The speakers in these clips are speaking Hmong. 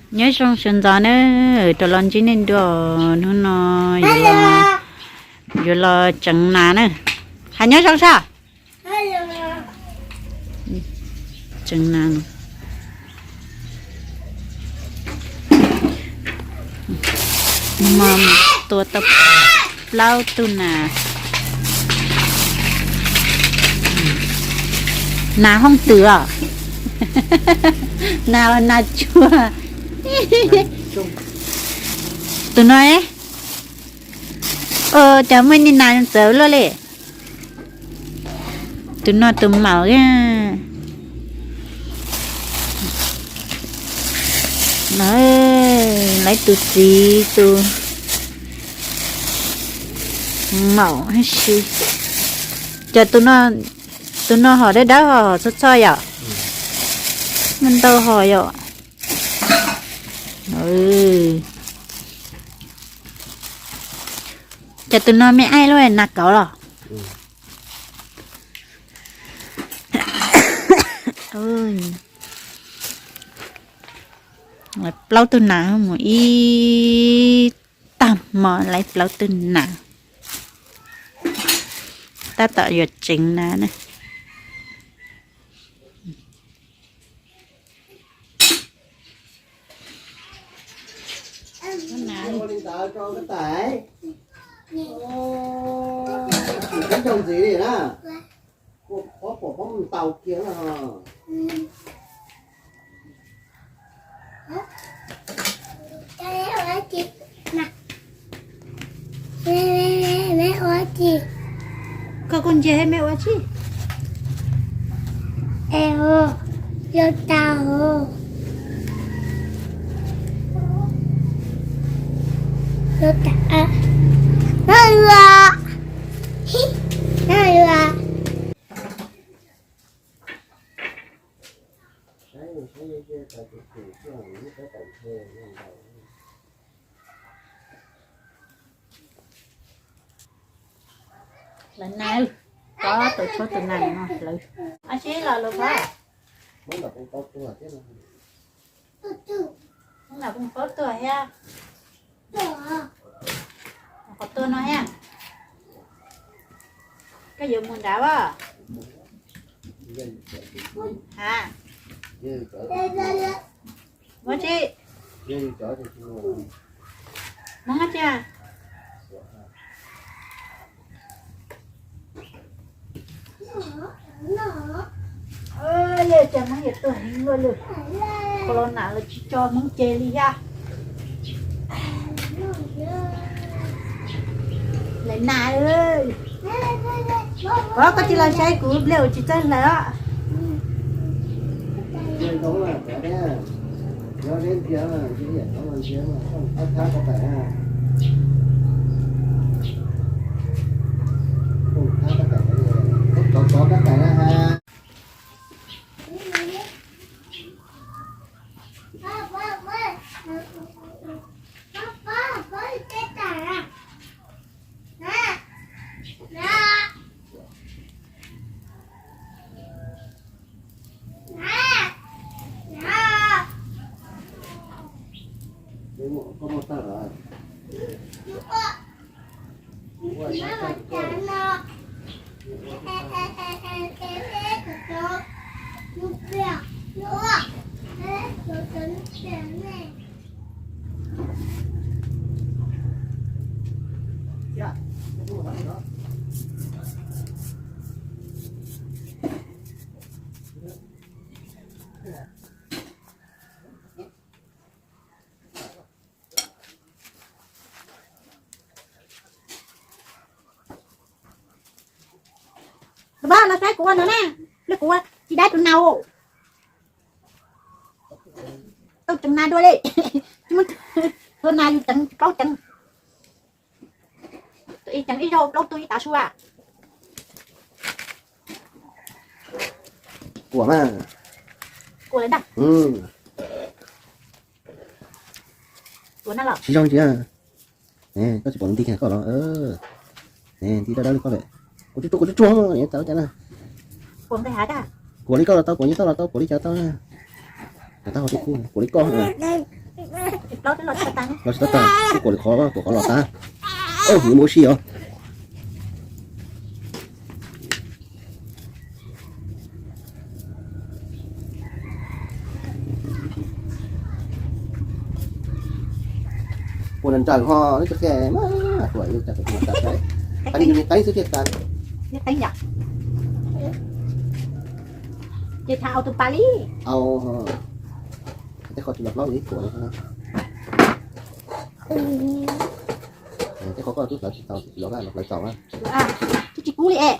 Nyob zoo sawv ntxov na, rov los ntsib nej dua, hnub no yuav los, yuav los tseev nas na. Hais nyob zoo sab. Tseev nas, mas tua tau plaub tug nas. Nas hooj twm os. Nas, nas tsuag. Tus no, cas muaj ib niag nas txawv luaj li. Tus no tus maum. Lawv tus txiv tus maum hab si. Ces tus no hom dawb dawb hos txhoj txhoj yom. Muaj ntau hos yom. Ces tus no me aib lub nas kauv los. Plaub tug nas mus ib tag hmo, lawv plaub tug nas. Tab tom yuav tseev nas na. Koj kuj ntsia me ua tsi. Ua, lub tau, lub tau, no lua, no lua. Lawv na, kob tus tshuab tus nas no lawv. Ab, sib los lus pab. Lam poob plaub tuag thiab. Qhov tuag no thiab. Koj yuav mus nrad as? Ha? Mus tsi? Mus tsi? Cas Hmoob yuav tuag heev luaj li. Corona lawv tsis tso Hmoob ces li thiab. Lawv nas, koj tsis los saib kuv nplej uas tsis txawj hlawv os. Los saib kuv ua no na, kuv tsis dab tus nas. Tau tseev nas dua li. Tau nas yus tseev tsis paub tseev. Tus ib tseev ib zaug plaub tug ib tav su. Kuam mas. Kuam ntag. Kuam na los. Tsis zoo tsis. Koj tsis pom nti kiag koj los. Nti dawb dawb li koj lawm. Kuam tsuag tsuag, kuam tsuag tsuag, txawv cas na. Kuam li koj los tau, kuam li koj los tau, kuam li cas tau na. Kuam li koj. Los tsis tau tag, kuv kuam li qhov, kuam qhov los tag. Ub, nws muaj ua si os. Puas nrawm nrawm ho, neb cov qhia mas, kuam yus cas kuam tas, qeeb yus li qeeb xwb thiaj tas. Qeeb yom. Ces thaum au tus pas li. Au, tej qhov tsis los plaub yus ib kuam li. Tej qhov koj twb hlawv tsis tau, tsis los vaj los hlawv tau na. Twb tsis kub li es.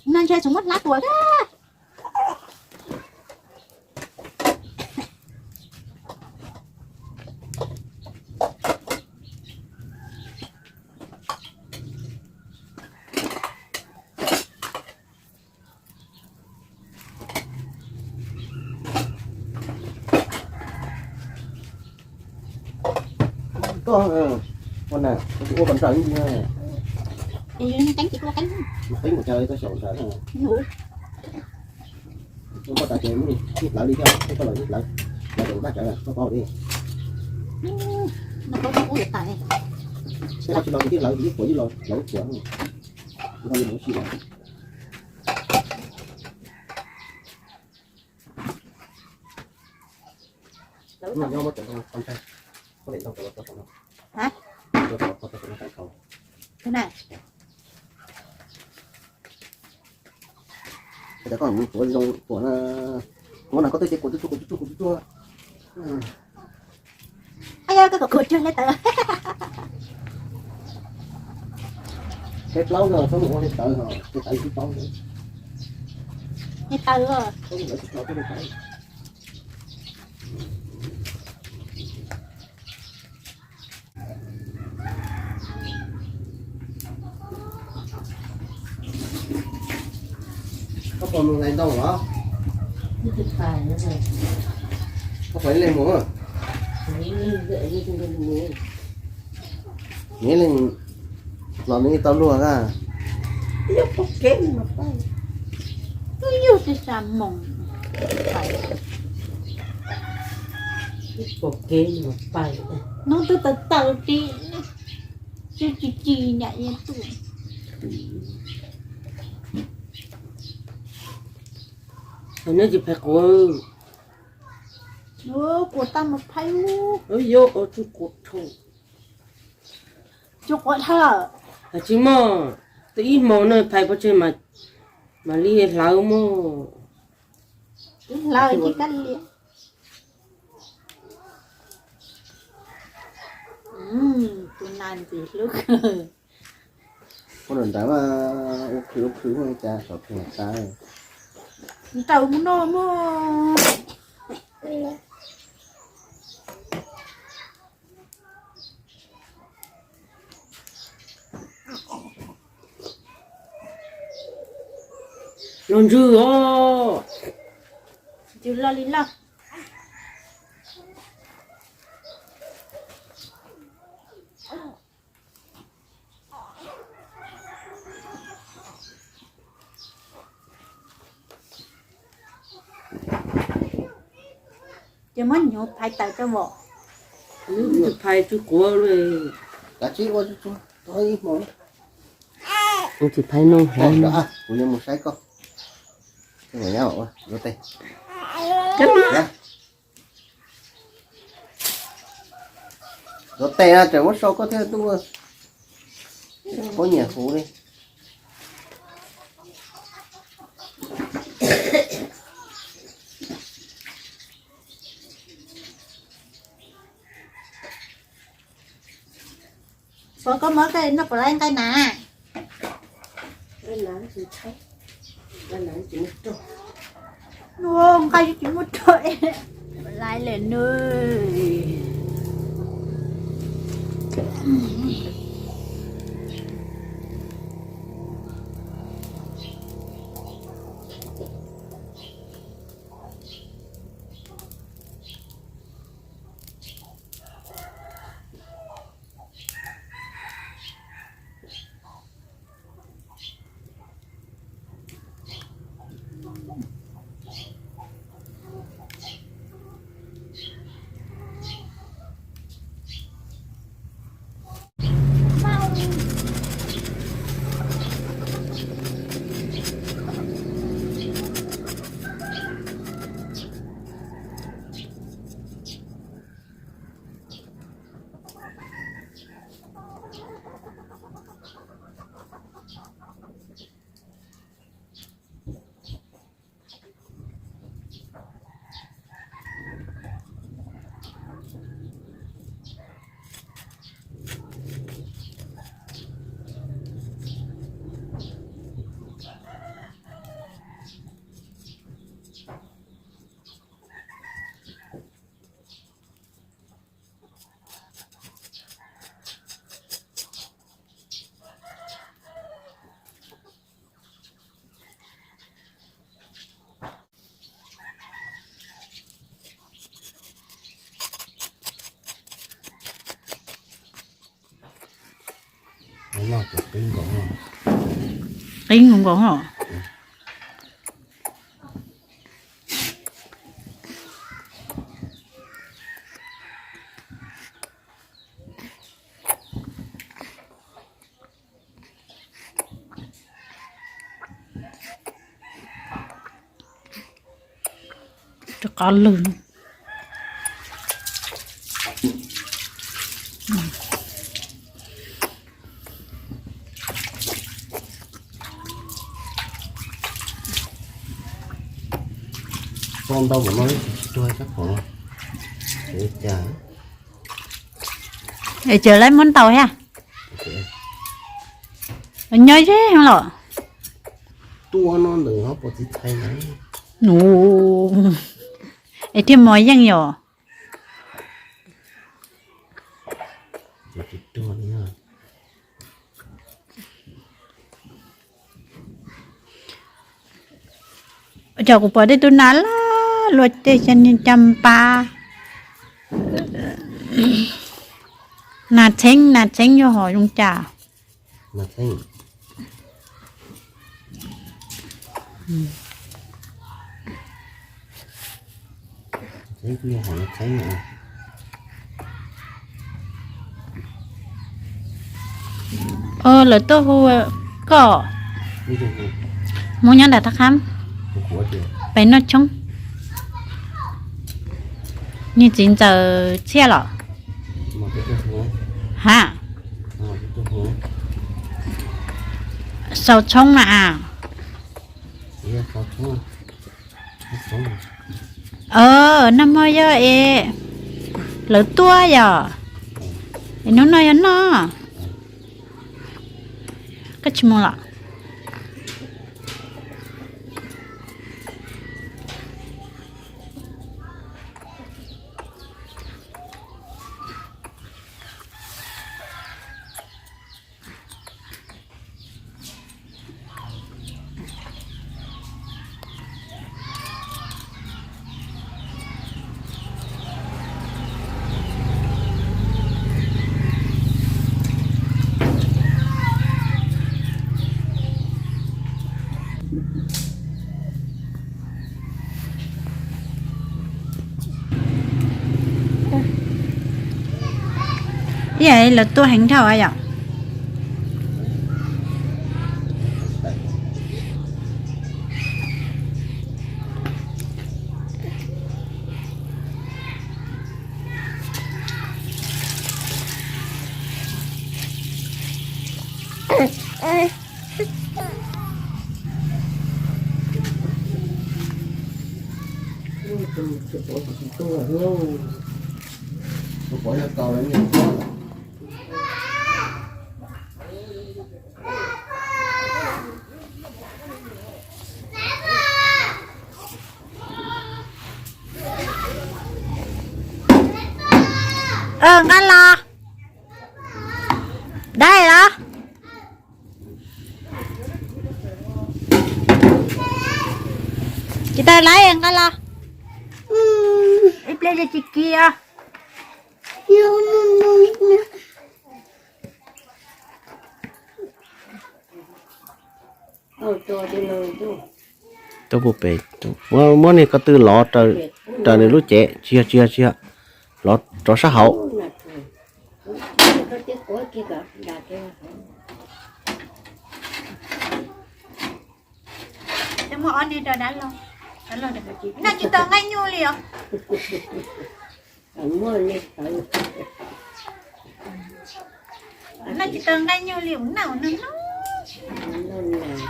No ntshe tsis muab hlab tuas thiab. Koj, ua na, koj tsis ua kom nrawm ib ntsis na. Qeeb mus cas koj xyaum nrawm na. Koj tas ces mus hlawv li thiab, koj los hlawv, hlawv kom npaj tsawv koj paub li. Koj tsis los ces hlawv ib puas ib los hlawv ib puas, ua li mus si lawm. Hais tias koj mus tuav zoo tuav na, tuav na koj twb tias kuv tsuj tsuj kuv tsuj tsuj kuv tsuj tsuj. Yog koj kom kuv tsuag hle tawv. Hle plaub no txhob mus ua hle tawv no, hle tawv tsis paub. Hle tawv. Koj puas mus hlais ntoo los? Koj puas ib leeg mus? Neb leeg los neb tau luag a. Twb yog pom kev mas pais. Twb yog tsis xav mus. Pom kev mas pais. Hnub twb tawv tawv tib, tsis tsis tsis niam yog tuaj. Neb tsis phais quav. Quav tau mas phais. Yog tsis quav dhau. Tsis quav dhau. Tsis muaj, twb ib hmos no phais pov tseg mam li hlawv mog. Hlawv tsis kab liam. Tus nas ntxim hlub kawg. Ua nram nrad mas ua khwv ua khwv ua cas xyov khwv tas. Ntaus mus no mog. Los ntswg os. Ntswg los li loj. Ces muab nyuv phais tawm rau vom. Phais tsw quav li. Kav tsij ua tsuag tsuag tog ib hmo. Tsis phais no, kuv yuav mus saib koj. Ua, ua tes. Ua tes na, tseem muab sau koj thiaj tuaj. Koj nyiam huv li. Puas koj muab koj noj puas laib nqaij na? Nqaij tsis muaj rog, nqaij tsis muaj rog. Laib lawm nws. Noj ces qib nkaus, qib nkaus nkaus os. Rau qab lwg. Tso ntau mas no tsis tuag sab pom. Es cas, es cas lawv muab ntau thiab? Nyob ze los. Tuaj no ntawm ho puas txiv txhais na. Es thiaj mos yeej yom. Cov kuv pom tej tug nas loj luaj tej xya niag caj npab. Nas txheeb, nas txheeb yog hom zoo cas? Lawv tuaj hu koj. Hmoob nyob nram thaj qhab, pem noj tshoob. Niag txiv ntxawm Txhiaj los? Ha, sau tshoob na as. Nag hmo yog es lawv tuaj yom, es hnub no yog noj. Koj tsis mus los? Ib yam li lawv tuaj heev dhau yom. Nqa los. Dab los? Tsis tau lawm, nqa los. Ib pliag li tsis kiag. Tuaj puag pem, muab niag ko tw lov raws nws lub cev, tsis yog, tsis yog, tsis yog, lov rov sab hauv. Muab ob niag rau dab laug. Noj tsis tau nqaij nyuj li os. Noj tsis tau nqaij nyuj li, ua noj ua noj.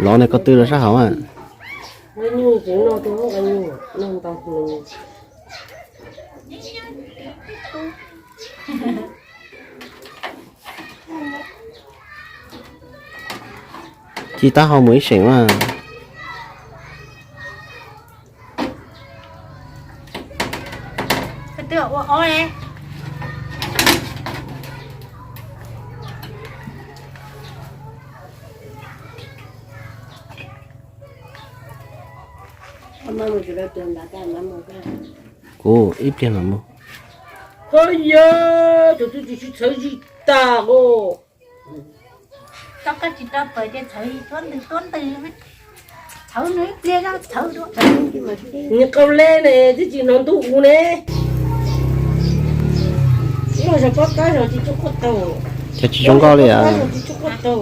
Lov niag ko tw rau sab hauv. Ci taub hau mus ib seem mas. Kuv ib pliag mam mus. Ho yog tus twg tsis txhawv zim tag os. Koj tsis tau pawm ces txhawv tuab ntws tuab ntws. Txhawv nws ib pliag zog txhawv dua. Nws qau le ne, twb tsis hnov ntuj u ne. Loj zog pob tab zog tsis tshua quaj tau. Cas tsis zoo nkauj li os. Loj zog pob tab zog tsis tshua quaj tau.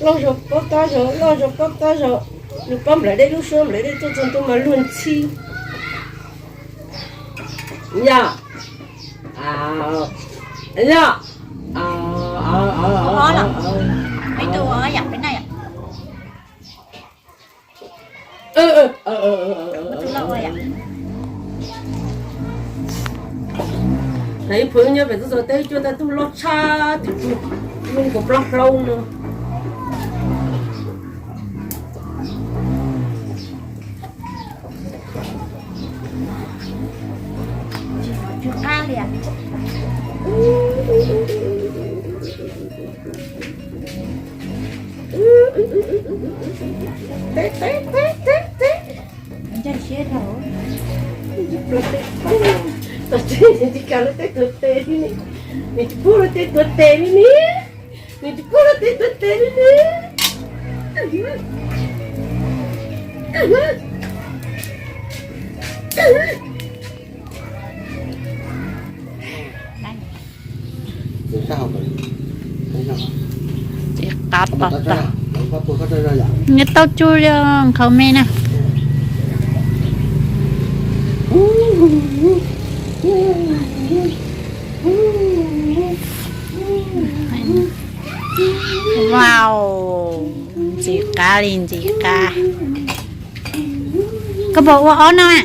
Loj zog pob tab zog, loj zog pob tab zog. Nws pob nplawm dej lub suab nplawm dej tuaj txog ntua mas luag ntxhi. Yog. Yog. Ib phuv nyob pem txoj teb cuab tab tug loj tshaj, tus tus lub kaus plaub hlaub no. Teb teb teb teb teb. Tom tsev nws tsis kam lub teb tuav tes li ne, nws tsis pub lub teb tuav tes li ne, nws tsis pub lub teb tuav tes li ne. Txiv qav pom tag, nws tau tsu li nkhaus me na. Wow, ntxim qab li ntxim qab. Koj puas ua ob no a?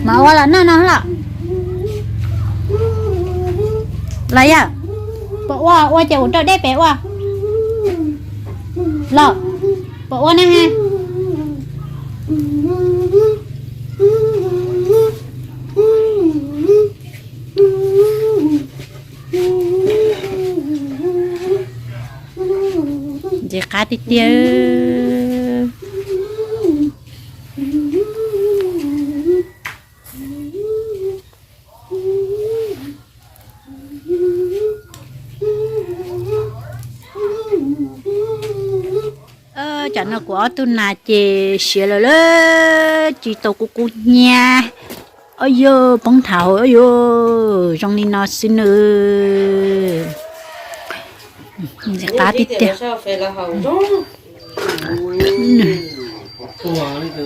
Mas ua los noj no los? Los yog puas ua, ua ces ua rau deb pem ua los? Puas ua na ha? Ntxim qab tiag tiag. Cov no kuv ob tug nas ces siav lawm lawm, tsis tau kuv kuv hnyiab. Ob yog poob thaum, ob yog zoo li no xwb nws. Ntxim qab tiag tiag.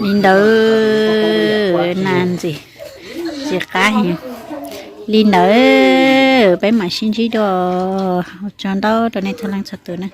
Li ntawd na, ntxim, ntxim qab heev. Li ntawd peb mam sib ntsib dua, ua tsaug ntau rau nej txhua leej txhua tus na.